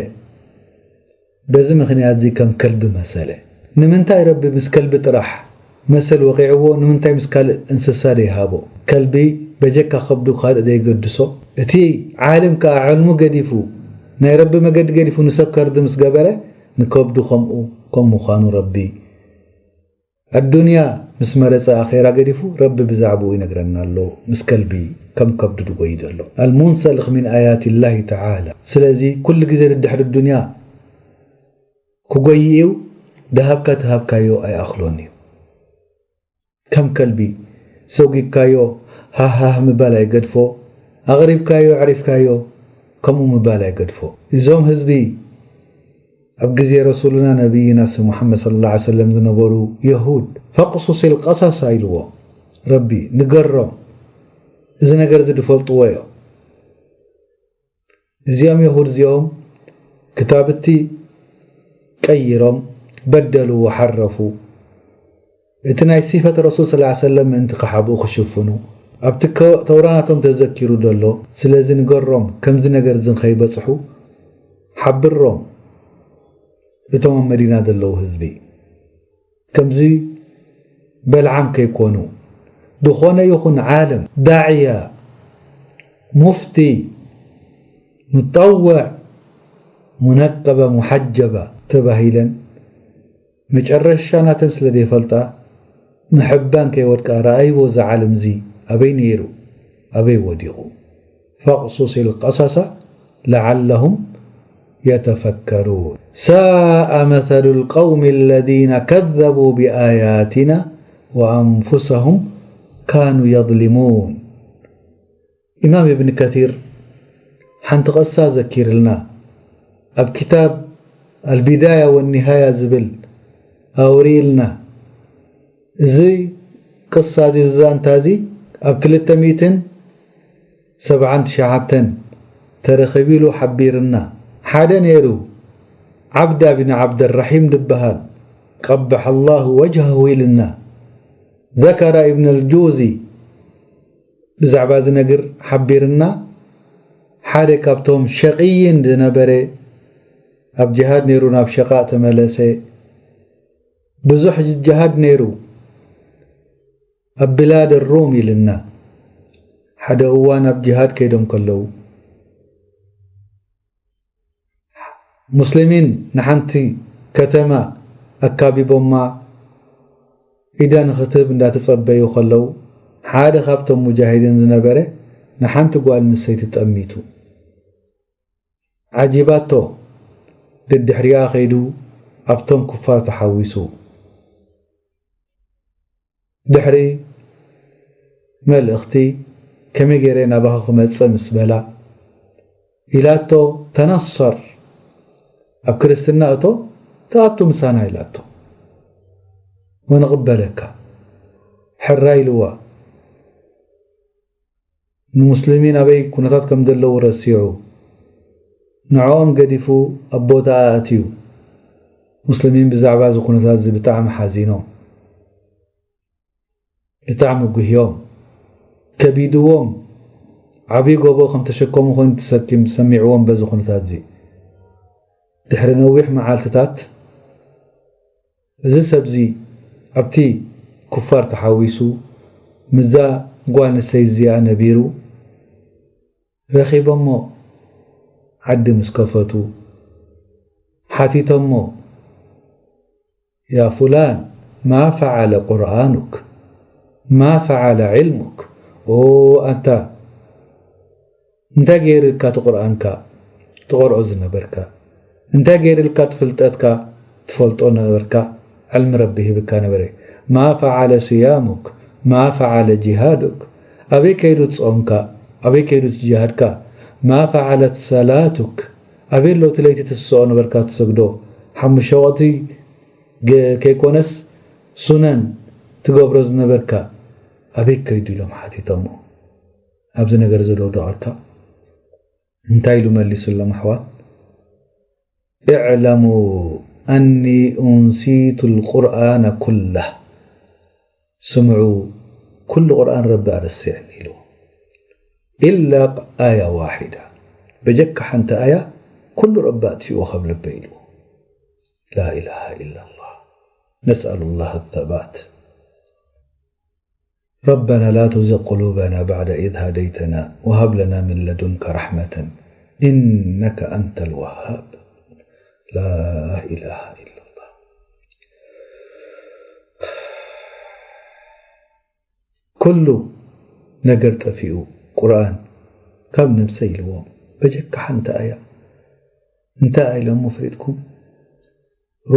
በዚ ምኽንያት እዚ ከም ከልቢ መሰለ ንምንታይ ረቢ ምስ ከልቢ ጥራሕ መሰል ወቒዕዎ ንምንታይ ምስ ካልእ እንስሳ ደይሃቦ ከልቢ በጀካ ከብዱ ካልእ ደይገድሶ። እቲ ዓልም ከኣ ዕልሙ ገዲፉ፣ ናይ ረቢ መገዲ ገዲፉ ንሰብ ከርዲ ምስ ገበረ፣ ንከብዱ ከምኡ ከም ምዃኑ ረቢ ኣዱንያ ምስ መረጸ ኣኼራ ገዲፉ ረቢ ብዛዕባኡ ይነግረና ኣሎ። ምስ ከልቢ ከም ከብዱ ድጎይ ዘሎ። ኣልሙንሰልኽ ሚን ኣያት ላሂ ተዓላ። ስለዚ ኩሉ ግዜ ድድሕሪ ዱንያ ክጎይ እዩ። ድሃብካ ትሃብካዮ ኣይኣኽሎን እዩ። ከም ከልቢ ሰጒግካዮ ሃሃህ ምባል ኣይገድፎ፣ ኣቕሪብካዮ ኣዕሪፍካዮ ከምኡ ምባል ኣይገድፎ። እዞም ህዝቢ ኣብ ግዜ ረሱልና ነቢይና ስ ሙሓመድ ሰለላሁ ዐለይሂ ወሰለም ዝነበሩ የሁድ፣ "ፈቅሱስ ልቀሰሳ" ኢልዎ ረቢ፣ "ንገሮም፣ እዚ ነገር እዚ ድፈልጥዎ እዮም። እዚኦም የሁድ እዚኦም ክታብቲ ቀይሮም፣ በደሉ ወሓረፉ፣ እቲ ናይ ሲፈት ረሱል ሰለላሁ ዐለይሂ ወሰለም ምእንቲ ክሓብኡ ክሽፍኑ፣ ኣብቲ ከ-፣ ተውራ ናቶም ተዘኪሩ ዘሎ። ስለዚ ንገሮም፣ ከምዚ ነገር እዚ ንኸይበጽሑ ሓብሮም፣ እቶም ኣብ መዲና ዘለዉ ህዝቢ ከምዚ በልዓም ከይኮኑ፣ ዝኾነ ይኹን ዓለም፣ ዳዕያ፣ ሙፍቲ፣ ሙጠወዕ፣ ሙነቀበ፣ ሙሓጀባ ተባሂለን መጨረሻ ናተን ስለ ዘይፈልጣ፣ ምሕባን ከይወድቃ፣ ረኣይዎ፣ እዚ ዓለም እዚ ኣበይ ነይሩ፣ ኣበይ ወዲቑ? ፈቕሱስ ልቀሰሰ ለዓለሁም የተፈከሩን። ሳአ መሰሉ ልቀውሚ ለዚነ ከዘቡ ብኣያቲና ወኣንፉሰሁም ካኑ የظልሙን። ኢማም ኢብን ከሲር ሓንቲ ቐሳ ዘኪርልና። ኣብ ክታብ ኣልቢዳያ ወኒሃያ ዝብል ኣውሪልና። እዚ ቅሳ እዚ፣ እዚ ዛንታ እዚ ኣብ ክልተ ሚእትን ሰብዓን ትሽዓተን ተረኺቡ ኢሉ ሓቢርና። ሓደ ነይሩ፣ ዓብዳ ቢን ዓብደራሒም ድበሃል፣ ቀበሐ ላሁ ወጅሃሁ ኢልና። ዘከረ ኢብን ኣልጁዚ ብዛዕባ እዚ ነገር ሓቢርና። ሓደ ካብቶም ሸቕይን ዝነበረ፣ ኣብ ጅሃድ ነይሩ፣ ናብ ሸቓእ ተመለሰ። ብዙሕ ጅሃድ ነይሩ ኣብ ብላድ ሩም ኢልና። ሓደ እዋን ኣብ ጅሃድ ከይዶም ከለዉ፣ ሙስሊሚን ንሓንቲ ከተማ ኣካቢቦማ፣ ኢዳ ንኽትህብ እንዳተጸበዩ ከለዉ፣ ሓደ ካብቶም ሙጃሂዲን ዝነበረ ንሓንቲ ጓል ኣንስተይቲ ጠሚቱ። ዓጂባቶ፣ ደድሕሪኣ ከይዱ ኣብቶም ኩፋር ተሓዊሱ። ድሕሪ መልእኽቲ፣ "ከመይ ገይረ ናባኻ ክመጽእ?" ምስ በላ፣ ኢላቶ፣ "ተነሰር፣ ኣብ ክርስትና እቶ፣ ተኣቱ ምሳና" ኢላቶ። "ወንቕበለካ፣ ሕራይ" ኢልዋ። ንሙስሊሚን ኣበይ ኩነታት ከም ዘለዉ ረሲዑ፣ ንዕኦም ገዲፉ ኣብ ቦታኣ ኣእትዩ። ሙስሊሚን ብዛዕባ እዚ ኩነታት እዚ ብጣዕሚ ሓዚኖም፣ ብጣዕሚ ጉህዮም፣ ከቢድዎም፣ ዓብዪ ጎቦ ከም ተሸከሙ ኮይኑ ተሰኪም ሰሚዕዎም በዚ ኩነታት እዚ። ድሕሪ ነዊሕ መዓልትታት፣ እዚ ሰብዚ ኣብቲ ኩፋር ተሓዊሱ፣ ምስዛ ጓል ኣንስተይቲ እዚኣ ነቢሩ፣ ረኺቦሞ ዓዲ ምስ ከፈቱ፣ ሓቲቶሞ፣ "ያ ፉላን፣ ማ ፈዓለ ቁርኣኑክ? ማ ፈዓለ ዒልሙክ?" ኦ፣ ኣንታ እንታይ ገይርልካ እቲ ቁርኣንካ ትቐርኦ ዝነበርካ? እንታይ ገይርልካ እቲ ፍልጠትካ ትፈልጦ ነበርካ? ዕልሚ ረቢ ሂብካ ነበረ። ማ ፈዓለ ስያሙክ? ማ ፈዓለ ጂሃዱክ? ኣበይ ከይዱ ጾምካ? ኣበይ ከይዱ እቲ ጂሃድካ? ማ ፈዓለት ሰላቱክ? ኣበይ ኣሎ እቲ ለይቲ ትስኦ ነበርካ ትሰግዶ? ሓሙሽተ ወቕቲ ገ-፣ ከይኮነስ ሱነን ትገብሮ ዝነበርካ ኣበይ ከይዱ? ኢሎም ሓቲቶሞ። ኣብዚ ነገር እዚ ዶ ደቐካ? እንታይ ኢሉ መሊሱሎም ኣሕዋት? "እዕለሙ ኣኒ ኡንሲቱ ልቁርኣነ ኩላህ። ስምዑ፣ ኩሉ ቁርኣን ረቢ ኣረሲዕኒ" ኢሉ። "ኢላ ኣያ ዋሒዳ፣ በጀካ ሓንቲ ኣያ ኩሉ ረቢ ኣጥፊእዎ ካብ ልበይ" ኢሉ። ላኢላሃ ኢላላህ። ነስኣሉላህ ኣሰባት። ربنا لا تزغ قلوبنا بعد إذ هديتنا وهب لنا من لدنك رحمة إنك أنت الوهاب. لا إله إلا الله. ኩሉ ነገር ጠፊኡ። ቁርኣን ካብ ነብሰ ኢልዎም። በጀካ ሓንቲ ኣያ እንታይ ኢሎም ኣፍሊጥኩም?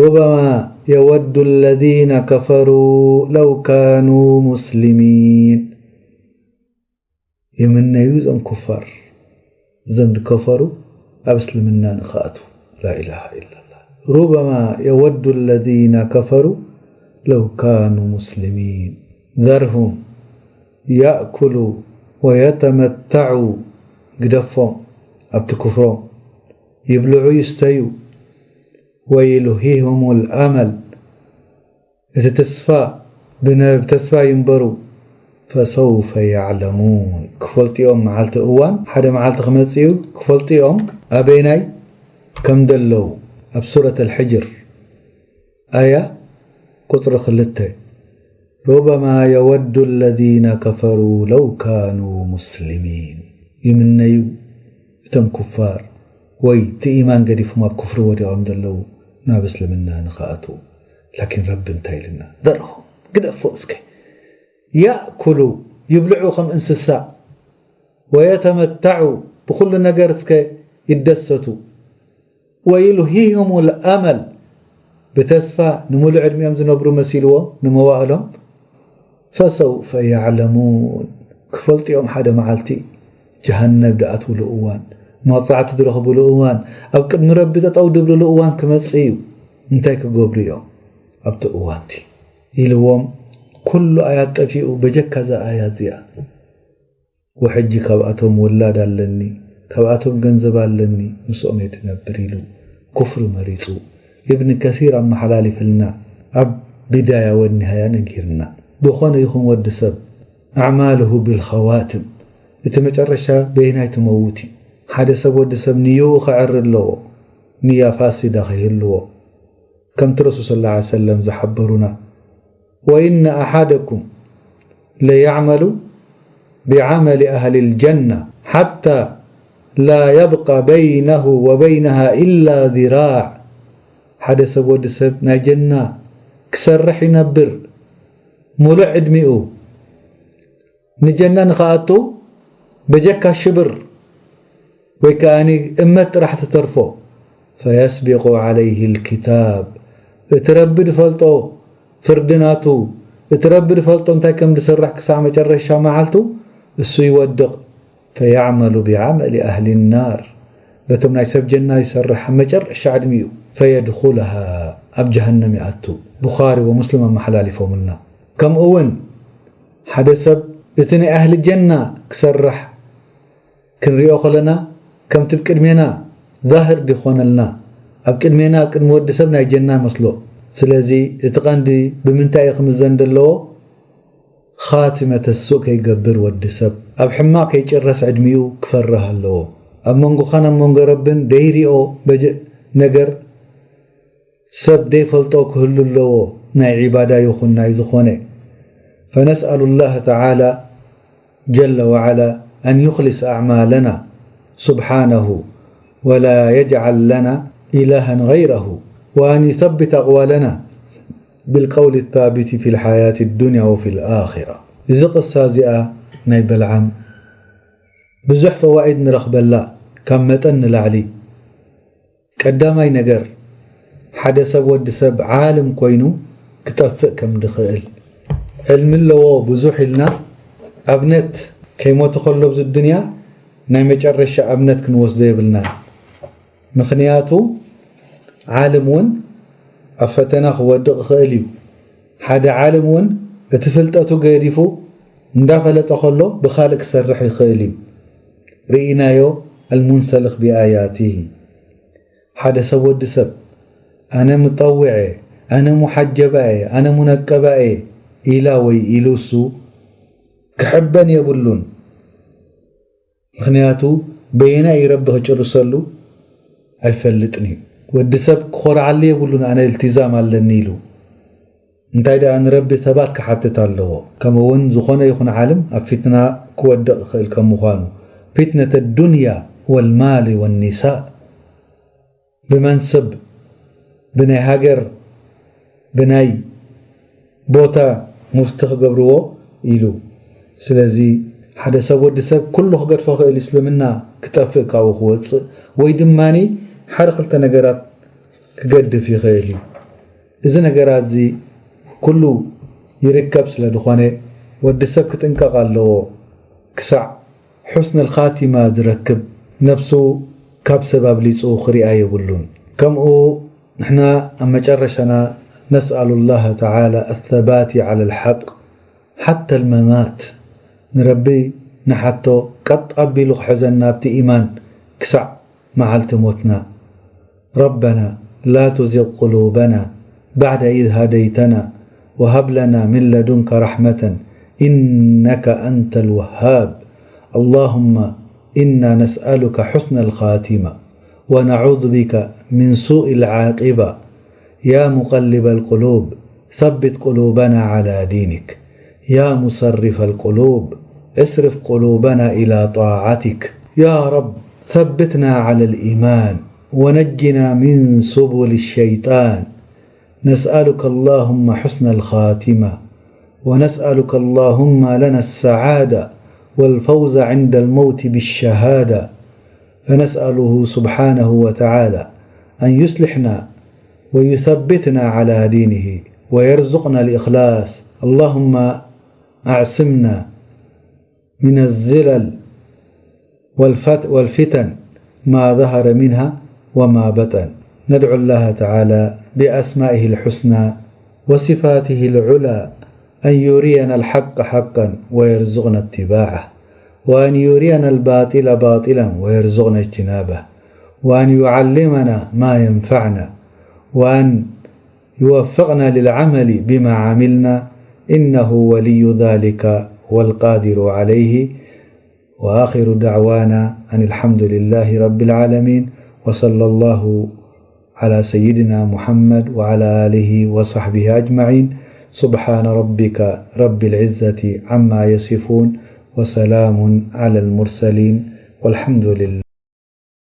ربما يود الذين كفروا لو كانوا مسلمين. ይምነዩ እዞም ኩፋር፣ እዞም ዝከፈሩ ኣብ እስልምና ንኽኣትዉ። لا إله إلا الله. ربما يود الذين كفروا لو كانوا مسلمين. ذرهم يأكلوا ويتمتعوا. ግደፎም ኣብቲ ክፍሮም። ይብልዑ ይስተዩ። ويلههم الأمل. እቲ ተስፋ ብነ-፣ ብተስፋ ይንበሩ። فسوف يعلمون. ክፈልጡ እዮም። መዓልቲ እዋን፣ ሓደ መዓልቲ ክመጽእ እዩ። ክፈልጡ እዮም ኣበይናይ ከም ደለዉ። ኣብ ሱረት ኣልሕጅር ኣያ ቁጽሪ ክልተ። ربما يود الذين كفروا لو كانوا مسلمين. ይምነዩ እቶም ኩፋር ወይ እቲ ኢማን ገዲፎም ኣብ ኩፍሪ ወዲቖም ዘለዉ ናብ እስልምና ንኽኣትዉ። ላኪን ረቢ እንታይ ኢልና? ذرهم፣ ግደፎም እስከ። يأكلوا፣ ይብልዑ ከም እንስሳ። ويتمتعوا، ብኹሉ ነገር እስከ ይደሰቱ። ويلههم الأمل، ብተስፋ ንምሉእ ዕድሚኦም ዝነብሩ መሲልዎም ንመዋእሎም። فسوف يعلمون، ክፈልጡ እዮም ሓደ መዓልቲ ጀሃነብ ድኣትውሉ እዋን፣ መቕጻዕቲ ዝረኽብሉ እዋን፣ ኣብ ቅድሚ ረቢ ጠጠው ድብልሉ እዋን ክመጽእ እዩ። እንታይ ክገብሩ እዮም ኣብቲ እዋንቲ? ኢልዎም። ኩሉ ኣያት ጠፊኡ፣ በጀካ እዛ ኣያ እዚኣ። ወሕጂ ካብኣቶም ውላድ ኣለኒ፣ ካብኣቶም ገንዘብ ኣለኒ፣ ምስኦም እየ ዝነብር ኢሉ ኩፍሪ መሪጹ። ኢብን ከሲር ኣመሓላሊፍልና፣ ኣብ ቢዳያ ወኒሃያ ነጊርና። ዝኾነ ይኹን ወዲ ሰብ፣ ኣዕማልሁ ቢልኸዋትም፣ እቲ መጨረሻ በየናይ ትመውት እዩ። ሓደ ሰብ ወዲ ሰብ ንየኡ ኸዕሪ ኣለዎ፣ ንያ ፋሲዳ ኸይህልዎ። ከምቲ ረሱል ሰለላሁ ዐለይሂ ወሰለም ዝሓበሩና፣ وإن أحدكم ليعمل بعمل أهل الجنة حتى لا يبقى بينه وبينها إلا ذراع። ሓደ ሰብ ወዲ ሰብ ናይ ጀና ክሰርሕ ይነብር፣ ሙሉእ ዕድሚኡ ንጀና ንኽኣቱ በጀካ ሽብር ወይ ከኣ እመት ጥራሕ ትተርፎ። فيسبق عليه الكتاب፣ እቲ ረቢ ዝፈልጦ ፍርዲ ናቱ፣ እቲ ረቢ ዝፈልጦ እንታይ ከም ዝሰርሕ ክሳዕ መጨረሻ መዓልቱ እሱ ይወድቕ። فيعمل بعمل أهل النار، በቶም ናይ ሰብ ጀና ይሰርሕ ኣብ መጨረሻ ዕድሚኡ። فيدخلها، ኣብ ጀሃነም ይኣቱ። ቡኻሪ ወሙስሊም ኣመሓላሊፎምልና። ከምኡ እውን ሓደ ሰብ እቲ ናይ ኣህሊ ጀና ክሰርሕ ክንሪኦ ከለና ከምቲ ኣብ ቅድሜና ዛህር ድኾነልና፣ ኣብ ቅድሜና ኣብ ቅድሚ ወዲ ሰብ ናይ ጀና መስሎ። ስለዚ እቲ ቀንዲ ብምንታይ እዩ ክምዘን ዘለዎ? ኻቲመተ ሱእ ከይገብር ወዲ ሰብ ኣብ ሕማቕ ከይጭረስ ዕድሚኡ ክፈርህ ኣለዎ። ኣብ መንጎኻን ኣብ መንጎ ረብን ደይሪኦ በጀ-፣ ነገር ሰብ ደይፈልጦ ክህሉ ኣለዎ፣ ናይ ዒባዳ ይኹን ናይ ዝኾነ። فنسأل الله تعالى جل وعلا أن يخلص أعمالنا سبحانه ولا يجعل لنا إلها غيره وأن يثبت أقوالنا بالقول الثابت في الحياة الدنيا وفي الآخرة. እዚ ቅሳ እዚኣ ናይ በልዓም ብዙሕ ፈዋኢድ ንረኽበላ ካብ መጠን ንላዕሊ። ቀዳማይ ነገር፣ ሓደ ሰብ ወዲ ሰብ ዓልም ኮይኑ ክጠፍእ ከም ድኽእል። ዕልሚ ኣለዎ ብዙሕ ኢልና ኣብነት ከይሞተ ከሎ ኣብዚ ዱንያ ናይ መጨረሻ ኣብነት ክንወስዶ የብልናን። ምኽንያቱ ዓልም እውን ኣብ ፈተና ክወድቕ ይኽእል እዩ። ሓደ ዓልም እውን እቲ ፍልጠቱ ገዲፉ እንዳፈለጠ ከሎ ብኻልእ ክሰርሕ ይኽእል እዩ። ርኢናዮ፣ المنسلخ بآياته። ሓደ ሰብ ወዲ ሰብ ኣነ ሙጠውዐ፣ ኣነ ሙሓጀባየ፣ ኣነ ሙነቀባየ ኢላ ወይ ኢሉ እሱ ክሕበን የብሉን። ምኽንያቱ በየናይ እዩ ረቢ ክጭርሰሉ ኣይፈልጥን እዩ። ወዲ ሰብ ክኾርዓሉ የብሉን ኣነ እልትዛም ኣለኒ ኢሉ። እንታይ ደኣ ንረቢ ሰባት ክሓትት ኣለዎ። ከምኡ እውን ዝኾነ ይኹን ዓለም ኣብ ፊትና ክወድቕ ይኽእል ከም ምዃኑ፣ ፊትነት ኣዱንያ ወልማል ወኒሳእ፣ ብመንስብ፣ ብናይ ሃገር፣ ብናይ ቦታ ሙፍቲ ክገብርዎ ኢሉ። ስለዚ ሓደ ሰብ፣ ወዲ ሰብ ኩሉ ክገድፎ ክእል፣ እስልምና ክጠፍእ ካብኡ ክወፅእ፣ ወይ ድማ ሓደ ክልተ ነገራት ክገድፍ ይኽእል እዩ። እዚ ነገራት እዚ ኩሉ ይርከብ ስለ ዝኾነ፣ ወዲ ሰብ ክጥንቀቕ ኣለዎ። ክሳዕ ሑስነል ኻቲማ ዝረክብ፣ ነብሱ ካብ ሰብ ኣብሊጹ ክሪኣ የብሉን። ከምኡ ንሕና ኣብ መጨረሻና ነስኣሉ ላህ ተዓላ ኣሰባቲ ዓላ ልሓቅ ሓታ ልመማት፣ ንረቢ ንሓቶ ቀጥ ኣቢሉ ክሕዘና ኣብቲ ኢማን ክሳዕ መዓልቲ ሞትና። ربنا لا تزغ قلوبنا بعد إذ هديتنا وهب لنا من لدنك رحمة إنك أنت الوهاب. اللهم إنا نسألك حسن الخاتمة ونعوذ بك من سوء العاقبة. يا مقلب القلوب ثبت قلوبنا على دينك. يا مصرف القلوب اصرف قلوبنا إلى طاعتك. يا رب ثبتنا على الإيمان ونجنا من سبل الشيطان. نسألك اللهم حسن الخاتمة ونسألك اللهم لنا السعادة والفوز عند الموت بالشهادة. فنسأله سبحانه وتعالى أن يصلحنا ويثبتنا على دينه ويرزقنا الإخلاص. اللهم أعصمنا من الزلل والفت-، والفتن ما ظهر منها وما بطن. ندعو الله تعالى بأسمائه الحسنى وصفاته العلى أن يرينا الحق حقا ويرزقنا اتباعه، وأن يرينا الباطل باطلا ويرزقنا اجتنابه، وأن يعلمنا ما ينفعنا، وأن يوفقنا للعمل بما عملنا، إنه ولي ذلك والقادر عليه. وآخر دعوانا أن الحمد لله رب العالمين، وصلى الله على سيدنا محمد وعلى آله وصحبه أجمعين. سبحان ربك رب العزة عما يصفون، وسلام على المرسلين، والحمد لله.